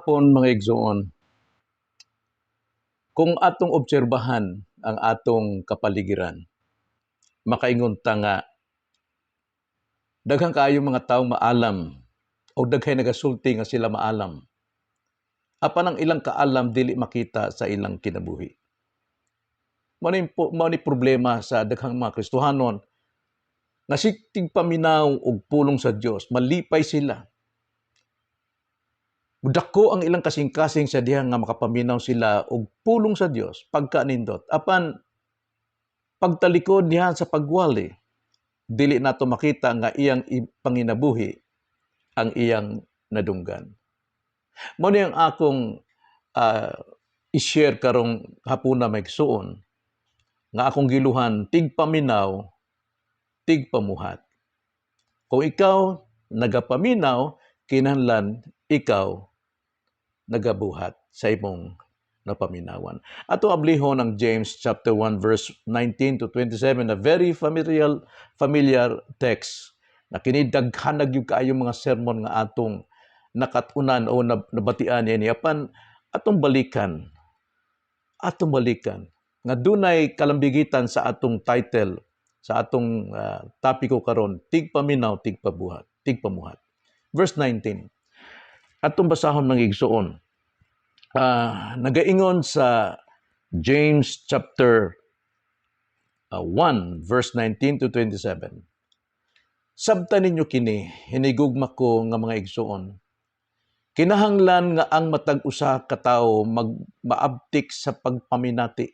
Hapon, mga igsoon. Kung atong obserbahan ang atong kapaligiran, makaingon ta nga daghan kaayo mga tawo maalam o daghay nagasulti nga sila maalam. Apan ang ilang kaalam dili makita sa ilang kinabuhi. Mao ni problema sa daghang mga Kristohanon nga sig paminaw og pulong sa Dios, malipay sila. Dako ang ilang kasing-kasing sa diha nga makapaminaw sila og pulong sa Dios pagkanindot. Apan pagtalikod niya sa pagwali, dili nato makita nga iyang panginabuhi ang iyang nadunggan. Mao ni ang akong i-share karong hapuna, mga igsuon, nga akong giluhan, "Tigpaminaw, tigpamuhat." Kung ikaw nagapaminaw, kinahanglan ikaw nagabuhat sa imong napaminawan. Ato ablihon ang James chapter 1 verse 19 to 27, a very familiar familiar text na kini daghan na gyud kaayo mga sermon nga atong nakatunan o nabatian niini. Apan atong balikan nga dunay kalambigitan sa atong title, sa atong topiko karon, tigpaminaw, tigpabuhat, tigpamuhat. Verse 19, atong basahon, mga igsuon. Nagaingon sa James chapter 1 verse 19 to 27. "Sabta ninyo kini, hinigugma ko nga mga igsuon. Kinahanglan nga ang matag usa ka tawo maabtik sa pagpaminati,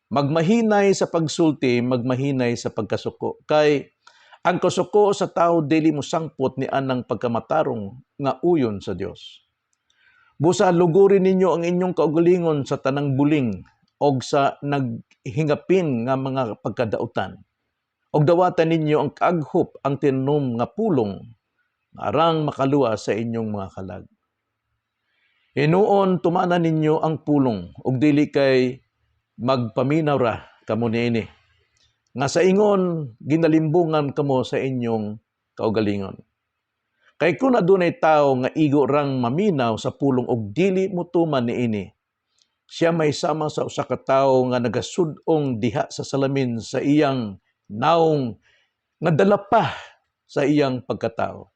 magmahinay sa pagsulti, magmahinay sa pagkasuko. Kay ang kasuko sa tao dili mo sangpot ni anang pagkamatarong nga uyon sa Dios. Busa luguri ninyo ang inyong kaugalingon sa tanang buling og sa naghingapin nga mga pagkadautan. Og dawatan ninyo ang kaaghop ang tinom nga pulong nga arang makaluwas sa inyong mga kalag. Hinuon tumana ninyo ang pulong ug dili kay magpaminaw ra kamo niini. Nga sa ingon ginalimbungan kamo sa inyong kaugalingon. Kay kung adunay tawo nga igo rang maminaw sa pulong og dili motuman niini, siya may sama sa usa ka tawo nga nagasud-ong diha sa salamin sa iyang naong nga dala pa sa iyang pagkatao.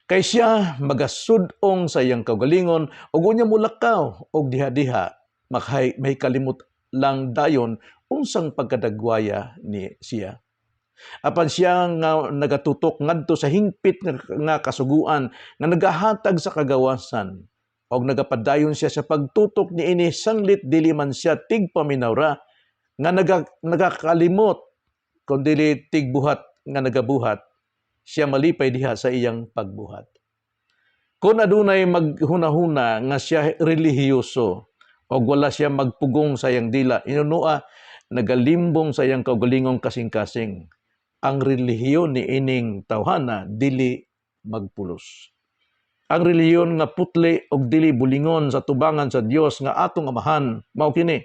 Kay siya magasud-ong sa iyang kaugalingon ug unya mulakaw og diha-diha makay may kalimot lang dayon unsang pagkadagwaya ni siya. Apan siya nga nagatutok ngadto sa hingpit nga kasuguan nga nagahatag sa kagawasan og nagapadayon siya sa pagtutok niini sanglit dili man siya tigpaminaw ra nga nagakalimot kun dili tigbuhat nga nagabuhat, siya malipay diha sa iyang pagbuhat. Kung adunay maghunahuna nga siya relihiyoso og wala siya magpugong sa iyang dila, inunua nagalimbong sa iyang kaugalingong kasing-kasing. Ang relihiyon ni ining tawhana dili magpulos. Ang relihiyon nga putli og dili bulingon sa tubangan sa Dios nga atong Amahan mao kini: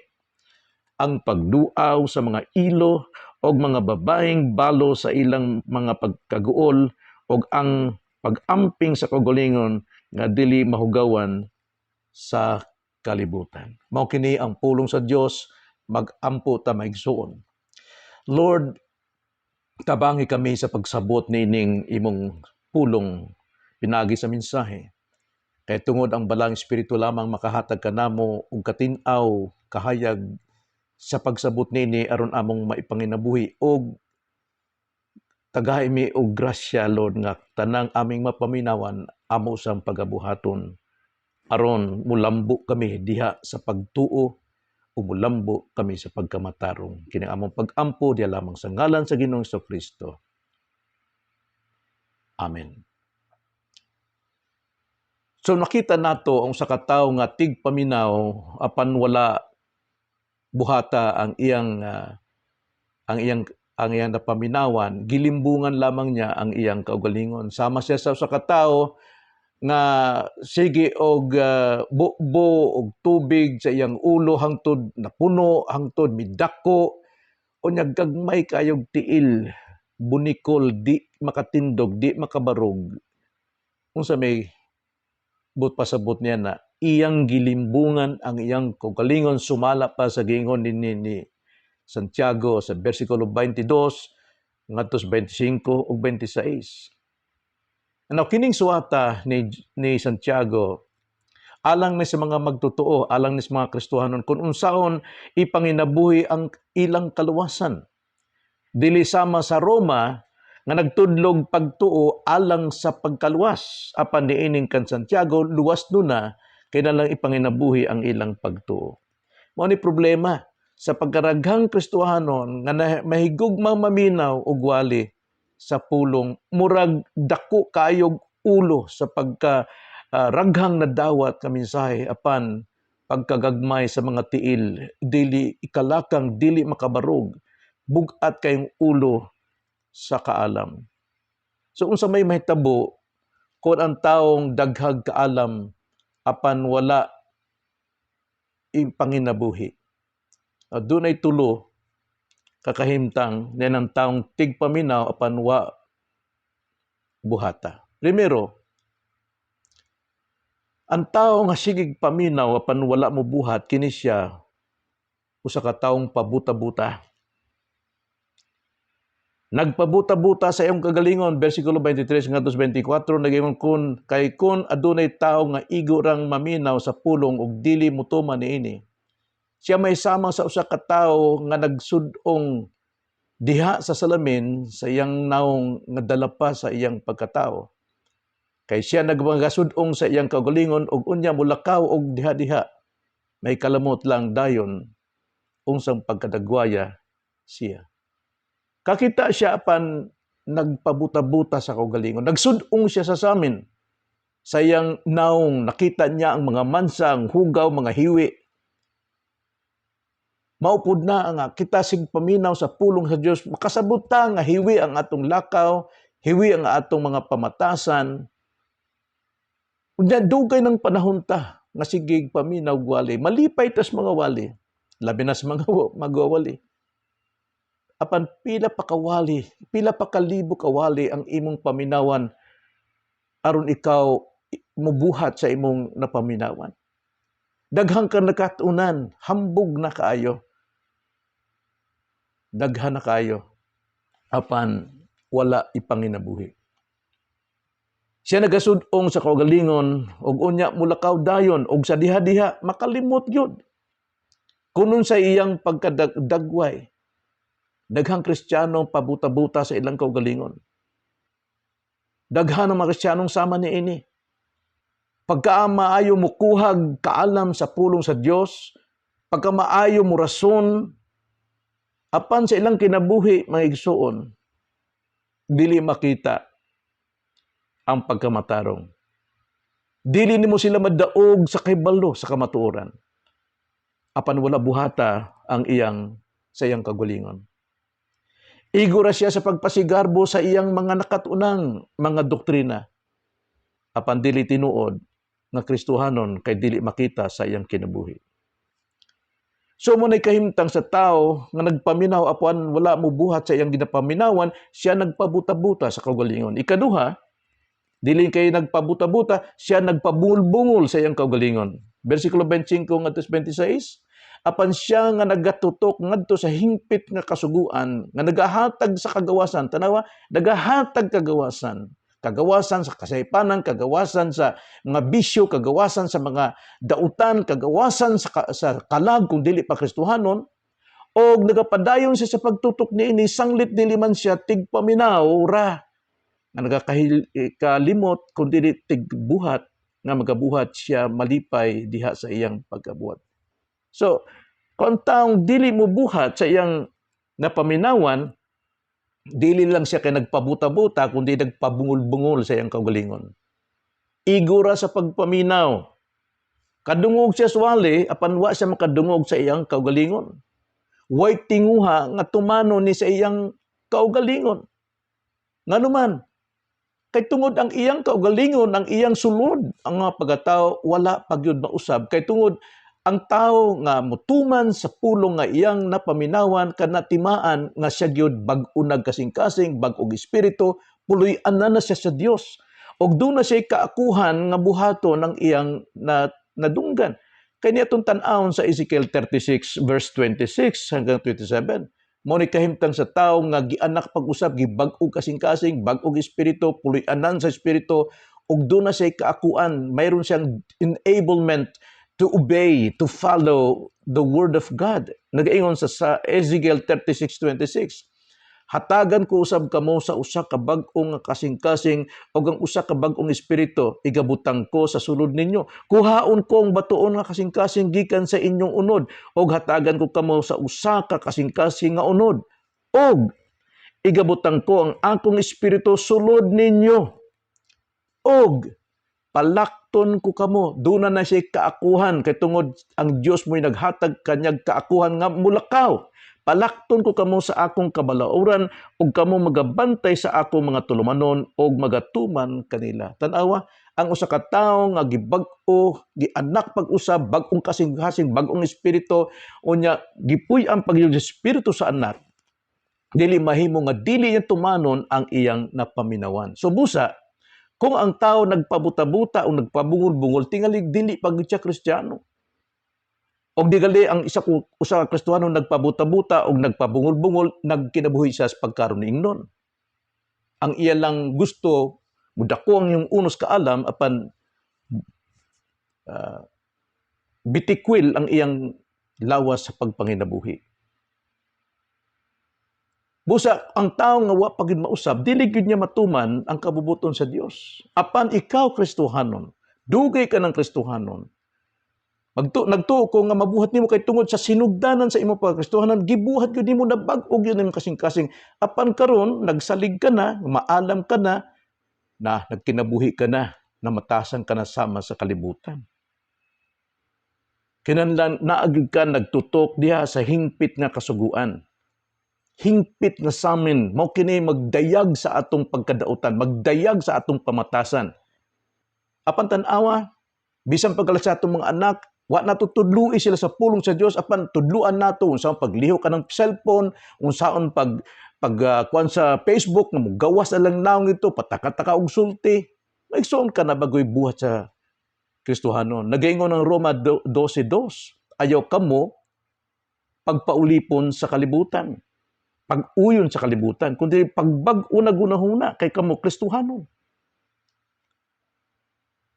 ang pagduaw sa mga ilo og mga babaeng balo sa ilang mga pagkaguol og ang pag-amping sa kaugalingon nga dili mahugawan sa kalibutan." Mao kini ang pulong sa Dios. Mag-ampo ta, mga igsuon. Lord, tabangi kami sa pagsabot niining imong pulong pinagi sa mensahe. Kay tungod ang Balaang Espiritu lamang makahatag kanamo og katin-aw, kahayag sa pagsabot nini aron among maipanginabuhi, og tagai mi og grasya, Lord, nga tanang aming mapaminawan amo sang pagabuhaton aron mulambo kami diha sa pagtuo o mulambo kami sa pagkamatarong. Kini among pag-ampo diha lamang sa ngalan sa Ginoong Kristo. Amen. So nakita nato ang sa katawo nga tigpaminaw apan wala buhata ang iyang napaminawan, gilimbungan lamang niya ang iyang kaugalingon. Sama siya sa usa ka tawo nga sige og bubo og tubig sa iyang ulo hangtod napuno, hangtod midako, unya gagmay kayog tiil, bunikol, di makatindog, di makabarog. Unsa may Buot pasabot niya na iyang gilimbungan ang iyang kaugalingon, sumala pa sa giingon ni Santiago sa versikulo 22 ngadto sa 25 ug 26. Ano kining suwata ni Santiago, alang ni sa mga magtotoo, alang ni sa mga Kristohanon kung unsaon ipanginabuhi ang ilang kaluwasan. Dili sama sa Roma nga nagtudlog pagtuo alang sa pagkaluwas, apan niining kan Santiago, luwas nuna, kinahanglan ipanginabuhi ang ilang pagtuo. Mao ni problema sa pagkaraghang Kristohanon nga mahigugmang maminaw og wali sa pulong, murag dako kaayog ulo sa pagka raghang nadawat nga mensahe, apan pagkagagmay sa mga tiil, dili ikalakang, dili makabarog, bug-at kayong ulo sa kaalam. So unsa may mahitabo kung ang taong daghag kaalam apan wala ipanginabuhi? Dunay tulo kakahimtang niyan ang taong tigpaminaw apan wa buhata. Primero, ang tao nga sigig paminaw apan wala mo buhat, kini siya usa ka taong pabuta-buta. Nagpabuta-buta sa iyong kagalingon, versikulo 23 ngadto sa 24, nagingon kun kay kun adunay tawo nga igo rang maminaw sa pulong ug dili motuman niini, siya may sama sa usa ka tawo nga nagsud-ong diha sa salamin sa iyang naong nga dala pa sa iyang pagkatao. Kay siya nagmagasud-ong sa iyang kaugalingon ug unya mulakaw og diha-diha. May kalamot lang dayon unsang pagkadagwaya siya. Kakita siya apan nagpabuta-buta sa kaugalingon. Nagsud-ong siya sa samin. Sa iyang naong, nakita niya ang mga mansang, hugaw, mga hiwi. Maupod na nga kita sig paminaw sa pulong sa Dios, makasabot ta nga hiwi ang atong lakaw, hiwi ang atong mga pamatasan. Unya dugay ng panahon ta nga sigig paminaw wali, malipay tas mga wali, labi na sa mga magwawali. Apan pila pa kawali, pila pa kalibo kawali ang imong paminawan aron ikaw mubuhat sa imong napaminawan? Daghan ka nakatunan, hambog na kaayo. Daghan na kaayo. Apan wala ipanginabuhi. Siya nagasud-ong sa kaugalingon ug unya mulakaw dayon ug sa diha-diha makalimot gyud. Kunon sa iyang pagkadagway. Daghang Kristiyano pabuta-buta sa ilang kaugalingon. Daghan ang mga Kristiyanong sama niini. Pagka maayo mo kuhag kaalam sa pulong sa Dios, pagka maayo mo rason, apan sa ilang kinabuhi, mga igsuon, dili makita ang pagkamatarong. Dili nimo sila madaog sa kahibalo sa kamatuoran. Apan wala buhata ang iyang sa iyang kagalingon. Igo ra siya sa pagpasigarbo sa iyang mga nakatunang mga doktrina. Apan dili tinuod nga Kristohanon kay dili makita sa iyang kinabuhi. So mao nay kahimtang sa tao nga nagpaminaw apan wala mo buhat sa iyang ginapaminawan, siya nagpabuta-buta sa kaugalingon. Ikaduha, dili kay nagpabuta-buta, siya nagpabungol-bungol sa iyang kaugalingon. Versikulo 25 ngadto sa 26, apan siya nga nagatutok ngadto sa hingpit nga kasuguan nga nagahatag sa kagawasan. Tanawa, nagahatag kagawasan. Kagawasan sa kasaypanan, kagawasan sa mga bisyo, kagawasan sa mga dautan, kagawasan sa kalag kung dili pa Kristohanon, og nagapadayon siya sa pagtutok niini sanglit dili man siya tigpaminaw ra nga nagakalimot kung dili tigbuhat nga magabuhat siya malipay diha sa iyang pagkabuhat. So, kung ang taong dili mo buhat sa iyang napaminawan, dili lang siya kay nagpabuta-buta, kundi nagpabungol-bungol sa iyang kaugalingon. Igo ra sa pagpaminaw. Kadungog siya swali, apan wa siya makadungog sa iyang kaugalingon. Way tinguha nga tumano ni sa iyang kaugalingon. Nganuman, kay tungod ang iyang kaugalingon, ang iyang sulod, ang mga pagkatao, wala pagyud mausab. Kay tungod ang tao nga mutuman sa pulong nga iyang napaminawan, kanatimaan nga siya gyud bag-o nagkasing-kasing, bag-og espiritu, puloy-an na na siya sa Dios. Ug duna siya kaakuhan nga buhaton ang iyang na, nadunggan. Kay niya atong tan-awon sa Ezekiel 36 verse 26 hanggang 27. Mao ni kahimtang sa tawo nga gianak pag-usab, gibag-og kasing-kasing, bag-og espiritu, puloy-anan sa espiritu, ug duna siya kaakuan, mayroon siyang enablement to obey, to follow the word of God. Nagaingon sa Ezekiel 36:26, "Hatagan ko usab kamo sa usa ka bag-o nga kasing-kasing ug ang usa ka bag-ong espiritu igabutang ko sa sulod ninyo. Kuhaon ko ang batuon nga kasing-kasing gikan sa inyong unod ug hatagan ko kamo sa usa ka kasing-kasing nga unod. Ug igabutang ko ang akong espiritu sulod ninyo. Ug palakton ko kamo." Duna na siya kaakuhan kay tungod ang Dios mo'y naghatag kanyag kaakuhan nga mulakaw. "Palakton ko kamo sa akong kabalauran ug kamo magabantay sa akong mga tulumanon ug magatuman kanila. Tan-awa, ang usa ka tawo nga gibag-o, gianak pag-usab, bag-ong kasing-kasing, bag-ong espiritu, unya gipuy-an pag espiritu sa anak, dili mahimo nga dili niya tumanon ang iyang napaminawan. So busa, kung ang tao nagpabuta-buta o nagpabungol-bungol, tingali dili pag siya Kristiyano. Og di gali ang isa ko usa ka Kristohano nagpabuta-buta og nagpabungol-bungol, nagkinabuhi siya sa pagkaron ingnon. Ang iya lang gusto mudako ang iyong unos kaalam, apan bitikwil ang iyang lawas sa pagpanginabuhi. Busa ang tao nga wa pa gyud mausab, dili gyud niya matuman ang kabubuton sa Dios. Apan ikaw, Kristohanon, dugay ka ng Kristohanon. Nagtuo ko nga mabuhat nimo kay tungod sa sinugdanan sa imo pagkristohanan, gibuhat gyud nimo na bag-o gyud imong kasing-kasing. Apan karon nagsalig ka na, maalam ka na, na nagkinabuhi ka na, namatasan ka na sama sa kalibutan. Kinahanglan naa gyud ka nagtutok diha sa hingpit nga kasuguan. Hingpit nga samin, mao kini magdayag sa atong pagkadautan, magdayag sa atong pamatasan. Apan tan-awa, bisan pagkala sa atong mga anak, wa nato tudlui sila sa pulong sa Dios, apan tudluan nato unsaon paglihok ka ng cellphone, unsaon pag pag kuan sa Facebook nga mogawas na lang naong ito, pataka-taka og sulti. Maigsoon ka na bagoy buhat sa Kristohanon. Nagaingon ang Roma 12:2, ayaw kamo pagpaulipon sa kalibutan, pag-uyon sa kalibutan, kundi pagbag-o na gunahuna kay kamo Kristohanon.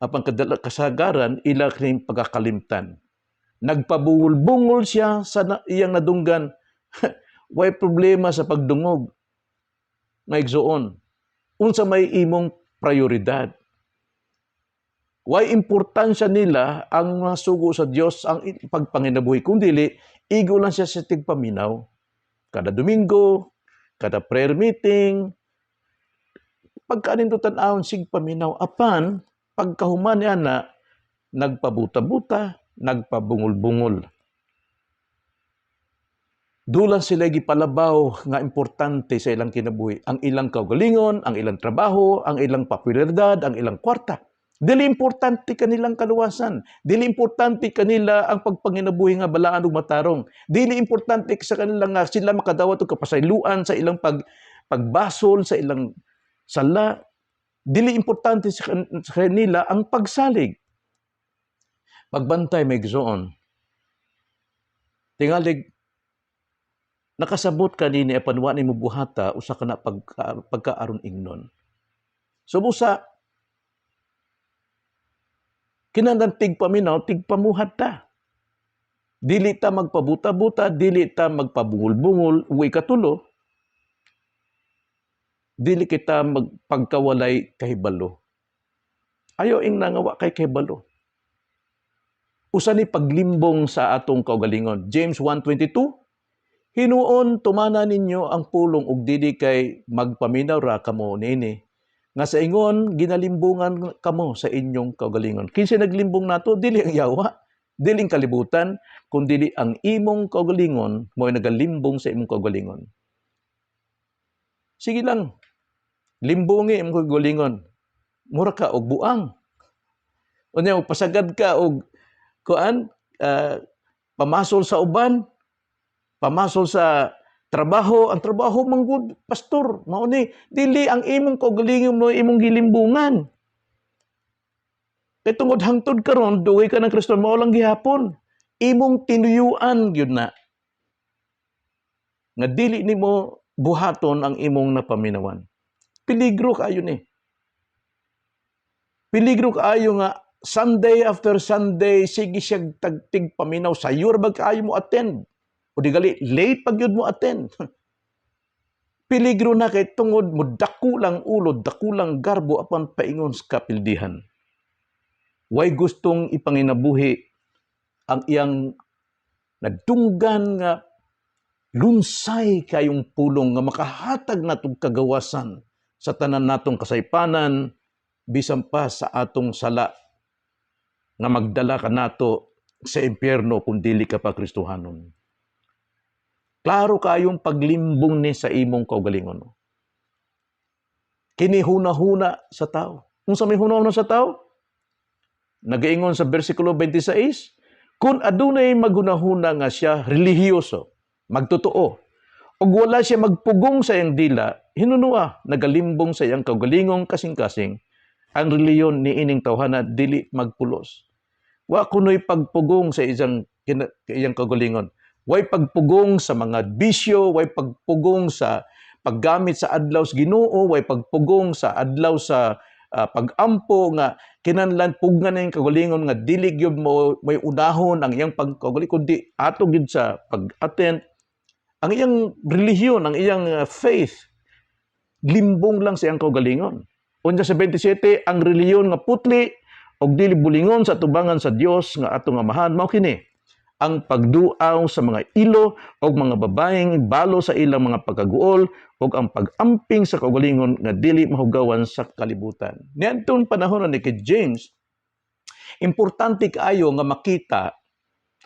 Apan kasagaran ila kining pagkakalimtan. Nagpabungol-bungol siya sa iyang nadunggan. Way problema sa pagdungog. Maigsoon, unsa may imong prioridad? Way importansya nila ang mga sugo sa Dios, ang pagpanginabuhi, kung dili igo lang siya sa tigpaminaw. Kada Domingo, kada prayer meeting, pagka nindot tan-awon sig paminaw, apan pagkahuman niya na nagpabuta-buta, nagpabungol-bungol. Dulan sila gipalabaw nga importante sa ilang kinabuhi. Ang ilang kaugalingon, ang ilang trabaho, ang ilang popularidad, ang ilang kwarta. Dili importante kanilang kaluwasan. Dili importante kanila ang pagpanginabuhi nga balaan ug matarong. Dili importante sa kanila nga sila makadawat og kapasayloan sa ilang pagbasol, sa ilang sala. Dili importante sa kanila ang pagsalig. Pagbantay, mga igsoon. Tingalig nakasabot ka nini apan wa nimo buhata usa ka na pagkaaron ingnon. So busa kinahanglan tigpaminaw, tigpamuhat ta. Dili ta magpabuta-buta, dili ta magpabungol-bungol, uwi katulo. Dili kita magpagkawalay kahibalo. Ayo ing nga wa kay kahibalo. Usa ni paglimbong sa atong kaugalingon. James 1:22, "Hinuon tumana ninyo ang pulong ug dili kay magpaminaw ra kamo niini nga sa ingon ginalimbungan kamo sa inyong kaugalingon." Kinsa naglimbong nato? Dili ang yawa, dili ang kalibutan, kundi ang imong kaugalingon mo'y nagalimbong sa imong kaugalingon. Sige lang, limbungi imong kaugalingon. Mura ka og buang. Unya pasagad ka og kuan, pamasol sa uban, pamasol sa trabaho, ang trabaho manggod, pastor, mao ni dili ang imong kaugalingon mo imong gilimbungan. Kay tungod hangtod karon dugay ka ng Kristo, mao lang gihapon. Imong tinuyuan gyud na nga dili nimo buhaton ang imong napaminawan. Peligro kaayo ni. Peligro kaayo nga Sunday after Sunday sige siya tagtig paminaw, sayo ra ba kaayo mo attend? O di gali late pag yun mo attend. Peligro na kay tungod mo dakulang ulo, dakulang garbo apan paingon sa kapildihan. Way gustong ipanginabuhi ang iyang nadunggan nga lunsay kayong pulong nga makahatag natong kagawasan sa tanan natong kasaypanan, bisan pa sa atong sala nga magdala kanato sa impyerno kung dili ka pa Kristohanon. Klaro kayong paglimbong ni sa imong kaugalingon. Kini huna-huna sa tao. Unsa may huna-huna sa tao? Nagaingon sa versikulo 26, kung adunay maghunahuna nga siya relihiyoso, magtotoo, ug wala siya magpugong sa iyang dila, hinunua, nagalimbong sa iyang kaugalingong kasing-kasing, ang relihiyon ni ining tawhana dili magpulos. Wa kuno'y pagpugong sa iyang kaugalingon. Way pagpugong sa mga bisyo, way pagpugong sa paggamit sa adlaw sa Ginoo, way pagpugong sa adlaw sa pag-ampo nga kinahanglan pugngan na yung kaugalingon nga dili gyud mo may unahon ang iyang pagkaugalingon kundi ato gyud sa pag-attend. Ang iyang relihiyon, ang iyang faith, limbong lang sa iyang kaugalingon. Unya sa 27, ang relihiyon nga putli og dili bulingon sa tubangan sa Dios nga atong Amahan mao kini: ang pagduaw sa mga ilo og mga babaeng balo sa ilang mga pagkaguol ug ang pag-amping sa kaugalingon nga dili mahugawan sa kalibutan. Niadtong panahon ni kay James, importante kaayo nga makita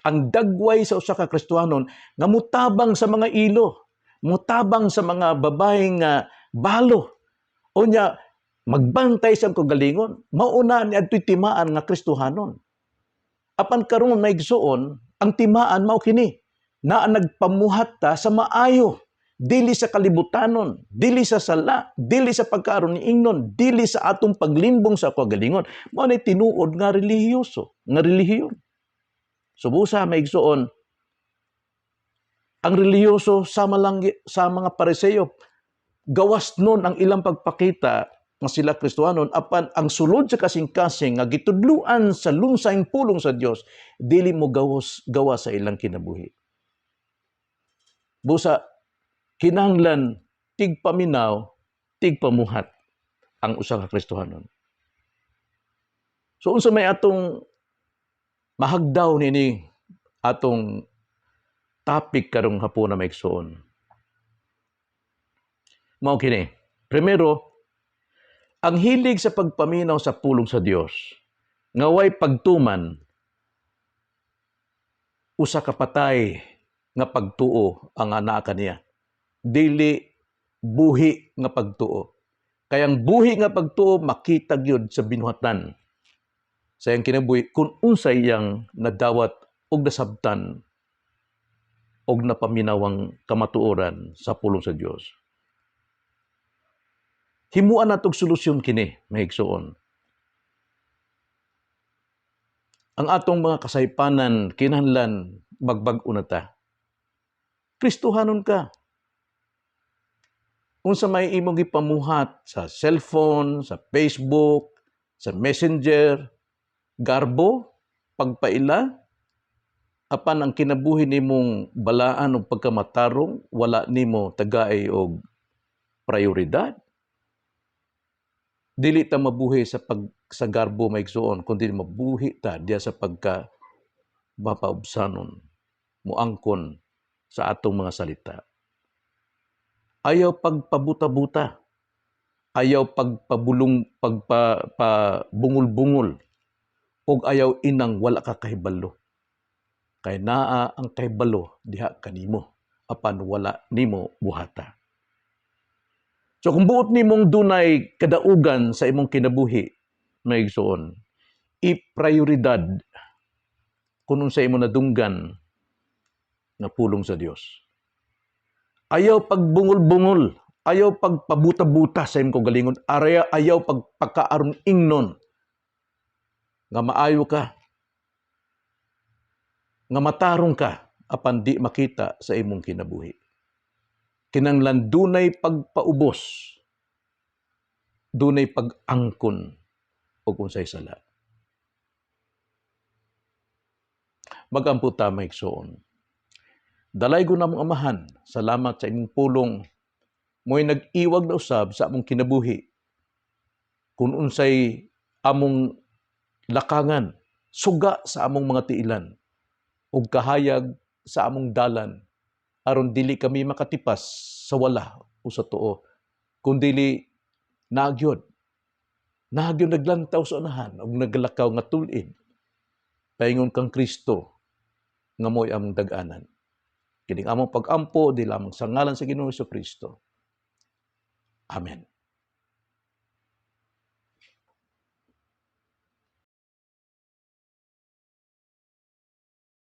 ang dagway sa usa ka Kristohanon nga mutabang sa mga ilo, mutabang sa mga babaeng nga balo. Unya magbantay sa kaugalingon, mauna ni adtoy timaan nga Kristohanon. Apan karon, mga igsuon, ang timaan mao kini na nagpamuhat ta sa maayo, dili sa kalibutanon, dili sa sala, dili sa pagkaaron ni ingnon, dili sa atong paglimbong sa kaugalingon. Mao ni tinuod nga relihiyoso, nga relihiyon. Subusa, mga igsuon, ang relihiyoso sama lang sa mga Pariseo, gawas nun ang ilang pagpakita nga sila Kristohanon, apan ang sulod sa kasing-kasing nga gitudluan sa lunsayng pulong sa Dios dili mo gawas gawa sa ilang kinabuhi. Busa kinahanglan tigpaminaw, tigpamuhat ang usa ka Kristohanon. So unsa may atong mahagdaw nini atong topic karong hapon, mga igsuon? Mao kini. Primero, ang hilig sa pagpaminaw sa pulong sa Dios nga way pagtuman, usa ka patay nga pagtuo ang anaa kaniya. Dili buhi nga pagtuo. Kay ang buhi nga pagtuo makita gyud sa binuhatan sa iyang kinabuhi kung unsay iyang nadawat og nasabtan og napaminawang kamatuoran sa pulong sa Dios. Himuan natog solusyon kini, mga igsuon. Ang atong mga kasaypanan kinahanglan magbag-o na ta. Kristohanon ka. Unsa may imong gipamuhat sa cellphone, sa Facebook, sa Messenger, garbo, pagpaila, apan ang kinabuhi nimong balaan og pagkamatarong, wala nimo tagay og prioridad. Dili ta mabuhi sa garbo, mga igsuon, kundi mabuhi ta diya sa pagka mapaubsanon, muangkon sa atong mga salita. Ayaw pagpabuta-buta. Ayaw pagpabulong pagpa pa bungol-bungol ug ayaw inang wala ka kahibalo. Kay naa ang kahibalo diha kanimo apan wala nimo buhata. So kung buot nimong dunay kadaugan sa imong kinabuhi, mga igsuon, i-prioridad kung unsa imo nadunggan nga pulong sa Dios. Ayaw pagbungol-bungol, ayaw pagpabuta-buta sa imong kaugalingon, ayaw pagpakaaron ingnon. Nga maayo ka, nga matarong ka, apan di makita sa imong kinabuhi. Kinanglan dunay pagpaubos, dunay pag-angkon og unsay sala. Magampo ta, mga igsoon. Dalaygon namong Amahan, salamat sa imong pulong. Mo'y nag-iwag na usab sa among kinabuhi. Kung unsay among lakangan, suga sa among mga tiilan, ug kahayag sa among dalan, aron dili kami makatipas sa wala o sa tuo, kundili nagyod. Nagyod naglantaw sa unahan ug naglakaw nga tul-id paingon kang Kristo nga mo'y among dag-anan. Kining among pag-ampo di lamang sa ngalan sa Ginoong Kristo. Amen.